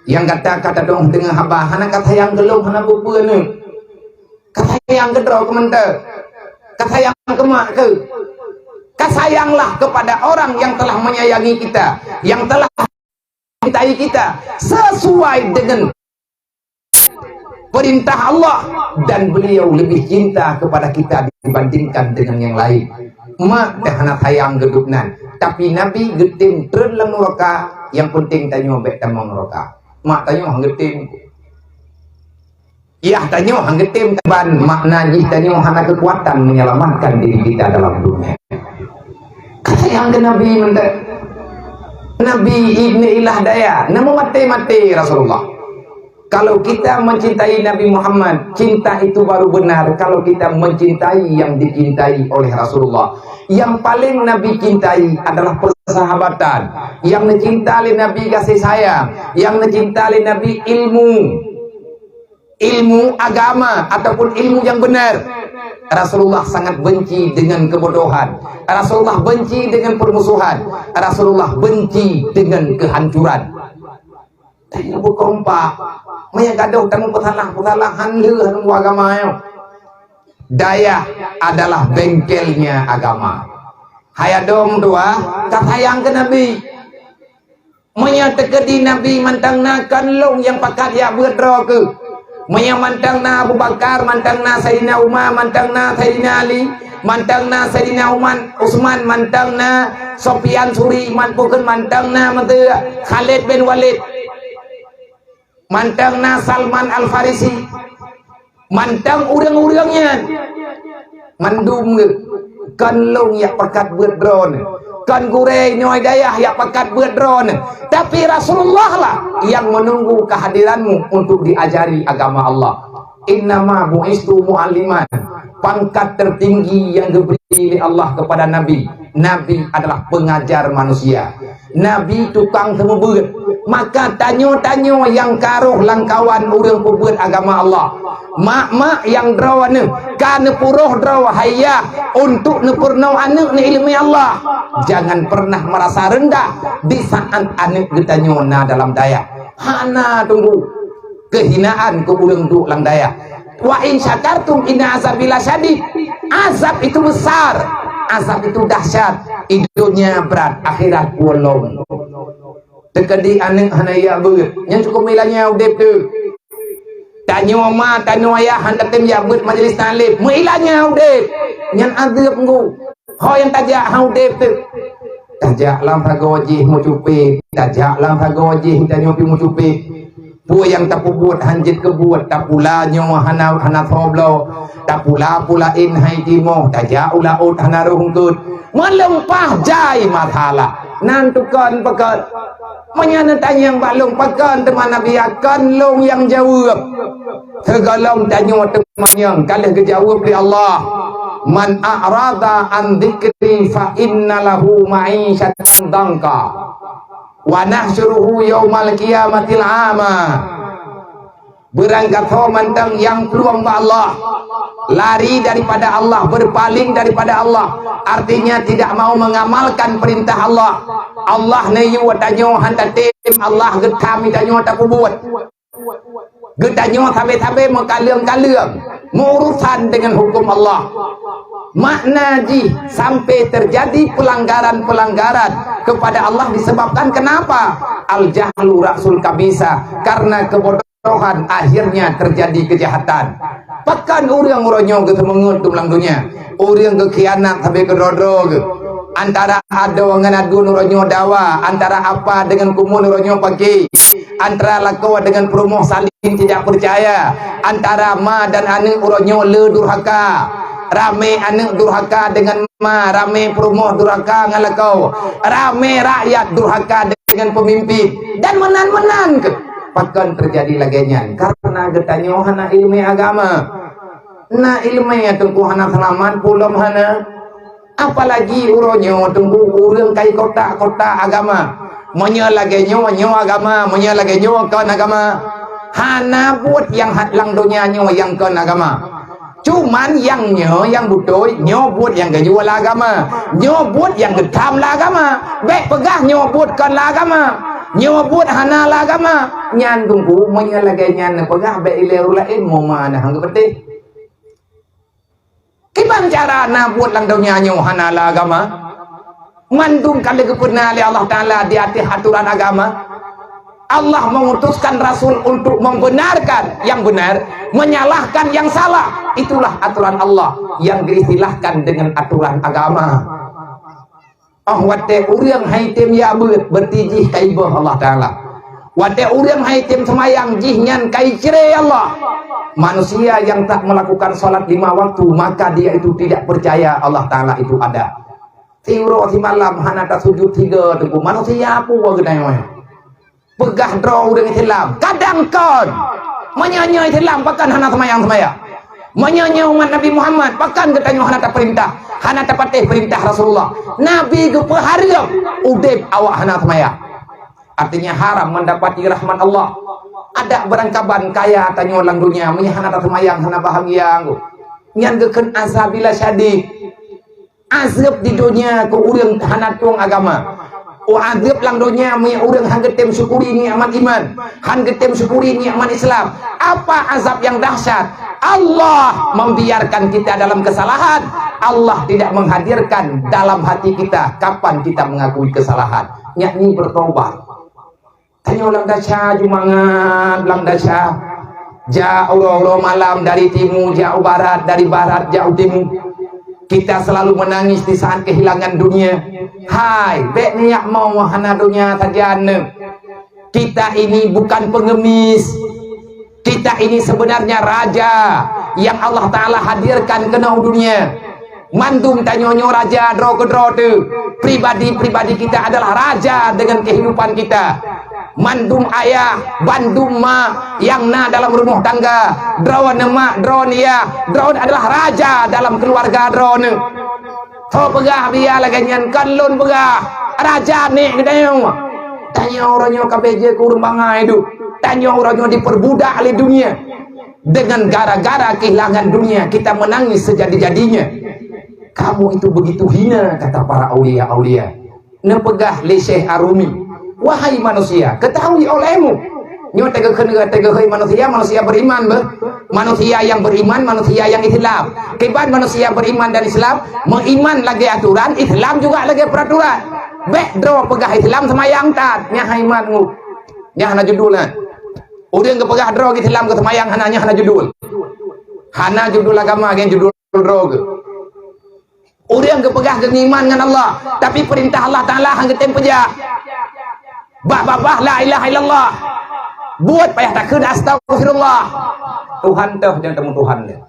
nyang gata ka tadong deungon haba, hana ka sayang keu lôn, hana peue-peue neuh. Ka sayang keu droe keu mantong. Ka sayang keu mak keuh. Ka sayanglah kepada orang yang telah menyayangi kita, yang telah mencintai kita sesuai dengan perintah Allah, dan beliau lebih cinta kepada kita dibandingkan dengan yang lain. Mak dah hana sayang geuduek nan, tapi Nabi geutem treun lam nuraka, yang penting tanyoe bèk tamong nuraka. Mak tanyoe han geutem. Yah tanyoe han geutem, ban makna jih tanyoe hana keukuatan menyelamatkan diri kita dalam dunia. Ka sayang keu Nabi mantong. Nabi ibni ilah daya, namun maté-maté Rasulullah. Kalau kita mencintai Nabi Muhammad, cinta itu baru benar kalau kita mencintai yang dicintai oleh Rasulullah. Yang paling Nabi cintai adalah persahabatan. Yang neucinta lé Nabi kasih sayang, yang neucinta lé Nabi ilmu. Ilmu agama ataupun ilmu yang benar. Rasulullah sangat benci dengan kebodohan. Rasulullah benci dengan permusuhan. Rasulullah benci dengan kehancuran. Tanyoe beukompak. Meunyo gadoh tanyoe peusalah-peusalah, han lheueh nunggu agama nyoe. Dayah adalah bengkelnya agama. Hai adoe meutuah, ka sayang keu Nabi. Meunyo teukeudi Nabi mantong na, kon lôn nyang pakat jak beuet droe keuh. Meunyo mantong na Abu Bakar, mantong na Saidina Umar, mantong na Saidina Ali, mantong na Saidina Umar, Utsman, mantong na Sufyan Tsauri, man-, bukon mantong na meuteuk Khalid bin Walid, mantong na Salman Al-Farisi, mantong ureuëng-ureuëng nyan. Mandum geuh, kon lôn jak pakat beuet droeneuh, kon gurée nyoe dayah jak pakat beuet droeneuh, tapi Rasulullah lah yang menunggu kehadiranmu untuk diajari agama Allah. Innama bu'istu mu'alliman. Pangkat tertinggi yang diberi oleh Allah kepada Nabi, Nabi adalah pengajar manusia. Nabi tukang seumeubeuet. Maka tanyoe-tanyoe nyang ka rôh lam kawan ureuëng peubeuet agama Allah, mak-mak nyang droeneuh ka neupuroh droe hai yah untuk neupeurunoe aneuëk neuileumé Allah, jangan pernah merasa rendah di saat aneuëk geutanyoe na dalam dayah. Hana tunggu keuhinaan keu ureuëng duek lam dayah. "Wa in syakartum inna azabi lasyadid." Azab itu besar, azab itu dahsyat. Di donya brat, akhirat pulang. Teukeudi aneuëk hana jak beuet, nyan cukup meuilanya udeb teuh. Tanyoe ma, tanyoe ayah hana tem jak beuet majelis taklim, meuilanya udeb. Nyan azeub ngu. Ho nyang tajak han udeb teuh. Tajak lam sagoe jih meucupet, tajak lam sagoe jih tanyoe pi meucupet. Peue nyang tapeubuet han jeuet keubuet, tapula nyoe hana, hana soe bloe, tapula pula in hai timoh, tajak u laôt hana rôh eungkôt. Meulimpah jai masalah. Nan tukon pakon. Meunyoe neutanyong bak lôn pakon teuma Nabi, kon lôn nyang jaweueb. Sigohlom tanyoe teumanyong, ka lheueh geujaweueb lé Allah, "Man a'rada an dzikri fa inna lahu ma'isyatan dhanka, wa nahsyuruhu yaumal qiyamati a'ma." Beurang gasoe mantong nyang plueng bak Allah, lari daripada Allah, berpaling daripada Allah, artinya tidak mau mengamalkan perintah Allah. Allah neuyue tanyoe han tatem, Allah geutam tanyoe tapeubuet. Geutanyoe sabe-sabe meukaleueng-kaleueng, meuurusan dengan hukum Allah. Makna jih sampai terjadi pelanggaran-pelanggaran kepada Allah disebabkan kenapa? Al-jahlu ra'sul kabisa, karena kebodohan akhirnya terjadi kejahatan. Pakon ureuëng uroe nyoe geuseumeungeut dum lam donya? Ureuëng geukhianat sabe keudroe-droe geuh. Antara adoe ngon aduen uroe nyoe dawa, antara apa dengan kumuen uroe nyoe paki, antara lakoe dengan peurumoh saling tidak percaya, antara ma dan aneuëk uroe nyoe le durhaka, Ramé aneuk durhaka deungon ma, ramé peurumoh durhaka ngon lakoe, ramé rakyat durhaka deungon peumimpin, dan meunan-meunan keuh. Pakon teujadi lagée nyan? Karena geutanyoe hana iéleumé agama. Na iéleumé teungku hana seulamat, peue lom hana. Apalagi uroe nyoe teungku ureuëng kai kotak-kotak agama. Meunyoe lagée nyoe, nyoe agama, meunyoe lagée nyoe kon agama. Hana buet nyang hat lam donya nyoe nyang kon agama. Cuman nyang nyoe nyang beutôi, nyoe buet nyang geuyue lam agama. Nyoe buet nyang geutham lam agama. Bék peugah nyoe buet kon lam agama. Nyoe buet hana lam agama. Nyan teungku, meunyoe lagée nyan neupeugah bék ilée ureuëng laén, muma na hang geupeudeh. Kiban cara na buet lam donya nyoe hana lam agama? Mandum ka lheueh geupeuna lé Allah Taala di ateueh atoran agama. Allah mengutuskan rasul untuk membenarkan yang benar, menyalahkan yang salah. Itulah atoran Allah yang diistilahkan dengan atoran agama. Oh, watée ureuëng hai tem jak beuet, berarti jih ka iböh Allah Taala. Watée ureuëng hai tem seumayang, jih nyan ka icre Allah. Manusia yang tak melakukan salat lima waktu, maka dia itu tidak percaya Allah Taala itu ada. Siuroe simalam hana tasujut tiga teungku, manusia peue geutanyoe? Peugah droe ureuëng Islam, kadang kon. Meunyoe nyoe Islam, pakon hana seumayang-seumayang? Meunyoe nyoe umat Nabi Muhammad, pakon geutanyoe hana tapeurintah, hana tapatéh peurintah Rasulullah? Nabi geupeuhareuem udeb awak hana seumayang. Artinya haram mendapati rahmat Allah. Ada barangkaban kaya tanyoe lam donya, meunyoe hana taseumayang, hana bahagia, nyan geukheun azabillah syadid. Azeueb di donya keu ureuëng hana tueng agama. Oh, azeueb lam donya meunyoe ureuëng hana geutem syukuri nikmat iman, hana geutem syukuri nikmat Islam. Apa azab yang dahsyat? Allah membiarkan kita dalam kesalahan. Allah tidak menghadirkan dalam hati kita kapan kita mengakui kesalahan. Yakni bertobat. Tanyoe lam desya, jumangat lam desya. Jak uroe-uroe malam dari timu jak u barat, dari barat jak u timu. Kita selalu menangis di saat kehilangan dunia. Hai, bék neujak mo hana donya sajan. Kita ini bukan pengemis. Kita ini sebenarnya raja yang Allah Taala hadirkan keunoe u dunia. Mandum tanyoe nyoe raja droe keudroe teuh. Pribadi-pribadi kita adalah raja dengan kehidupan kita. Mandum ayah, bandum ma nyang na dalam rumoh tangga, droeneuh ma, droeneuh yah, droeneuh adalah raja dalam keuluwarga droeneuh. Soe peugah biya lagée nyan, kon lôn peugah, raja nek geutanyoe. Tanyoe uroe nyoe ka bék jeuet keu ureuëng bangai duek. Tanyoe uroe nyoe diperbudak lé dunia. Dengan gara-gara kehilangan dunia, kita menangis sejadi-jadinya. Kamu itu begitu hina, kata para aulia-aulia. Neupeugah lé Syekh Ar-Rumi, "Wahai manusia, ketahui olehmu." Nyoe teugeuheun, teugeuheun manusia, manusia beriman beh. Manusia yang beriman, manusia yang Islam. Kiban manusia beriman dan Islam, meuiman lagée aturan, Islam juga lagée peraturan. Bék droe peugah Islam seumayang that, nyan hai mat ngu. Nyan hana judul nyan. Ureuëng geupeugah droe Islam geusemayang hana, nyan hana judul. Hana judul agama, nyan judul droe geuh. Ureuëng geupeugah geuiman ngon Allah, tapi peurintah Allah Taala han geutem peujak. Bah babah la ilaha illallah. Buet payah takheun astaghfirullah. Tuhan teuh nyang teumeu Tuhan nyan.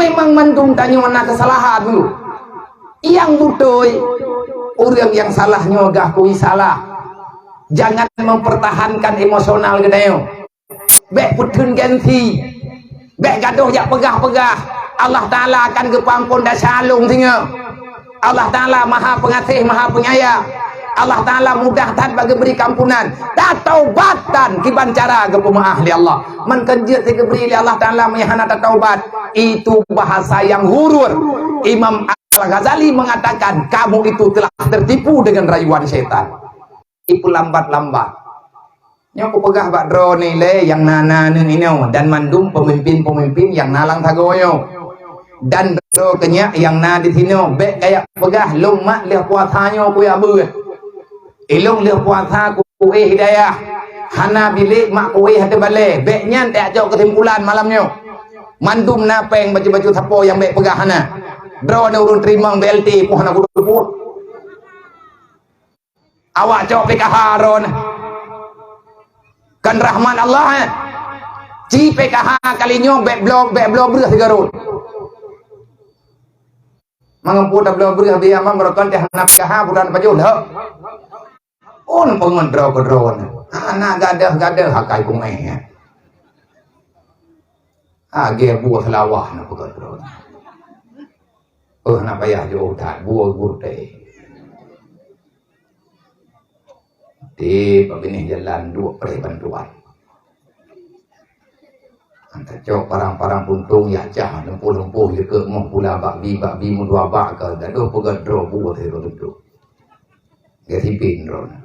Memang mandum tanyoe na keusalahan dulu. Nyang beutôi, ureuëng nyang salah nyoe geuakui salah. Jangan mempertahankan emosional geutanyoe. Bék peutheun gengsi. Bék gadôh jak peugah-peugah. Allah Taala akan geupeuamphon desya lôn singoh. Allah Taala Maha Pengasih, Maha Penyayang. Allah Taala mudah that bak geubri keampunan. Tataubat tan kiban cara geupeumeuáh lé Allah. Man kan jeuet sigeubri lé Allah Taala meunyo hana tataubat. Itu bahasa yang ghurur. Imam Al-Ghazali mengatakan, "Kamu itu telah tertipu dengan rayuan setan." Ipeulambat-lambat. Nyoe kupeugah bak droeneuh lé nyang na-na neuh inoe dan mandum peumimpin-peumimpin nyang na lam sagoe nyoe. Dan droe keunyak nyang na disinoe, bék kajak peugah, "Lôn mak lheueh puasa nyoe kujak beuet. Ilôn lheueh puasa kuéh hidayah. Hana bilék mak kuéh ateueh balée." Bék nyan tajak cok keusimpulan malam nyoe. Mandum na péng bacut-bacut sapo nyang bék peugah hana. Droeneuh ureuëng teurimong B L T poh hana kuteupue. Awak cok P K H droeneuh. Kan rahmat Allah, eh? Ci P K H kali nyoe bèk bloe, bèk bloe breueh sigoe rot. Mangat peue tabloe breueh biaya man beureukan teuh hana P K H bulan pajoh lheueh. Oh, na peungon droe keudroe nyan. Hana gadôh-gadôh akai kumeh nyan. Lagèe buah seulawah na peugah droe nyan. Oh, hana payah jiôh that, buah gurtée. Di binéh jalan duek preh bantuan. Tacok parang-parang puntông yak cah, lumpoh-lumpoh jeukeut moh pula bak bi, bak bi meudua bak keu gadoh peugah droe buah lheueh beutôi. Geuh sipin droe nyan.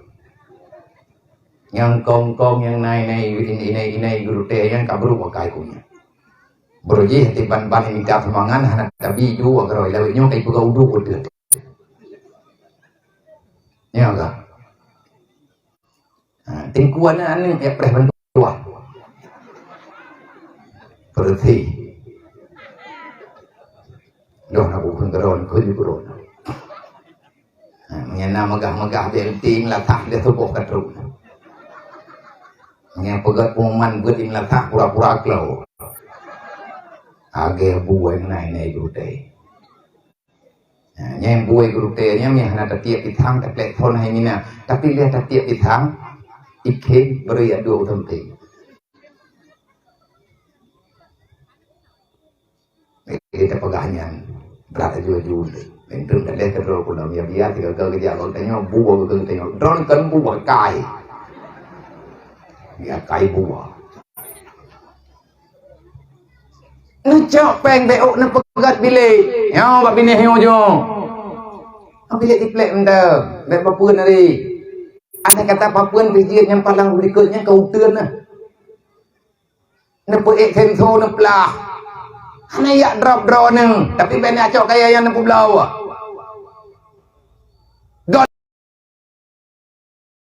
Nyang kong-kong nyang nai-nai, inai-inai gurtée nyan ka brôk akai ku nyan. Brôk jih tiban-ban mita seumangat hana tabi ju agroe lawét nyoe kai peugah uduk uduk. Nyoe ka. Ha, tingku aneuk-aneuk jak preh bantuan. Beureuti. Nyoe na bukan keudroe, keu keudroe. Ha, meunyo na meugah-meugah B L T meulatah lé tuboh ka trok. Meunyo peugét pengumuman beuet meulatah pura-pura klo. Lagèe buet nai-nai gurtée. Nah, nyang buet gurtée nyan meuhana tatiek pisang, taplek thon hai mina. Tapi lé tatiek pisang, ikhem beri adu sampai. Jadi tapeugah nyan brat aju-aju. Lintong tadeh keudroe pula biar-biar tiga kali kerja kau tanya buah kau tanya. Drone kan buah kai. Ya kai buah. Neucok péng bék ôk neupeugét bilék. Nyoe bak binéh nyoe jong. Bilék diplek mantong. Bék papeuen hari. Andai kata papeuen pih jeuet nyang palang likot nyan ka uteuen nah. Neupeuék senso neuplah. Hana yak drop drone, tapi bék neucok kaya nyang neupubloe.